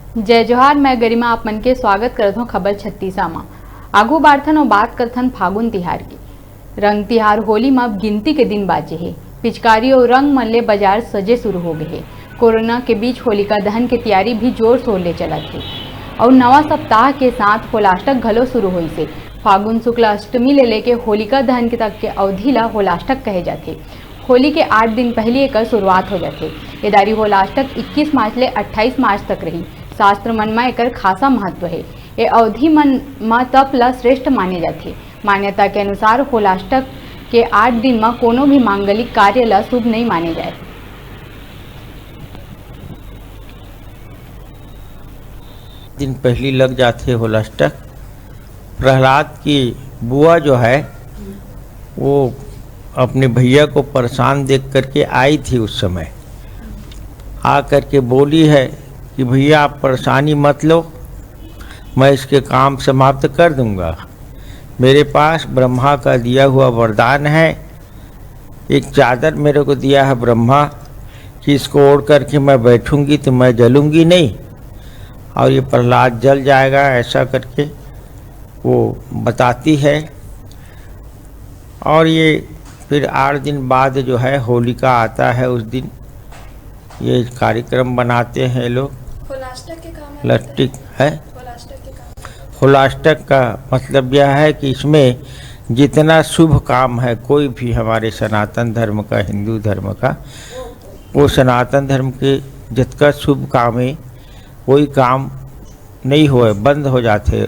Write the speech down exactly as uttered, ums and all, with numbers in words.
जय जोहार, मैं गरिमा आप मन के स्वागत करत हौं खबर छत्तीसा म। आगू बाढ़थन अउ बात करथन फागुन तिहार के। रंग तिहार होली म अब गिनती के दिन बाचे हे। पिचकारी अउ रंग मन ले बाजार सजे शुरू हो गए हे। कोरोना के बीच होलिका दहन के तैयारी भी जोर शोर ले चलत हे अउ नवा सप्ताह के साथ होलाष्टक घलो शुरू होइस हे। फागुन शुक्ल अष्टमी ले लेके होलिका दहन के तक के अवधि ला होलाष्टक कहे जाथे। होली के आठ दिन पहिली एकर शुरुआत हो जाथे। ये दारी होलाष्टक इक्कीस मार्च ले अट्ठाईस मार्च तक रही। शास्त्र मन म एकर खासा महत्व हे। ये अवधि मन म तप ला श्रेष्ठ माने जाथे। मान्यता के अनुसार होलाष्टक के आठ दिन म कोनो भी मांगलिक कार्य ला शुभ नहीं माने जाए। दिन पहली लग जाथे होलाष्टक। प्रहलाद की बुआ जो है, वो अपने भैया को परेशान देख करके आई थी उस समय, आ करके बोली है कि भैया, आप परेशानी मत लो, मैं इसके काम समाप्त कर दूंगा। मेरे पास ब्रह्मा का दिया हुआ वरदान है। एक चादर मेरे को दिया है ब्रह्मा कि इसको ओढ़ करके मैं बैठूंगी तो मैं जलूंगी नहीं और ये प्रहलाद जल जाएगा, ऐसा करके वो बताती है। और ये फिर आठ दिन बाद जो है होलिका आता है, उस दिन ये कार्यक्रम बनाते हैं लोग। होलाष्टक के काम है लट्टिक है। होलाष्टक के काम। होलाष्टक का मतलब यह है कि इसमें जितना शुभ काम है कोई भी हमारे सनातन धर्म का, हिंदू धर्म का, वो सनातन धर्म के जितना शुभ काम है, कोई काम नहीं होए, बंद हो जाते।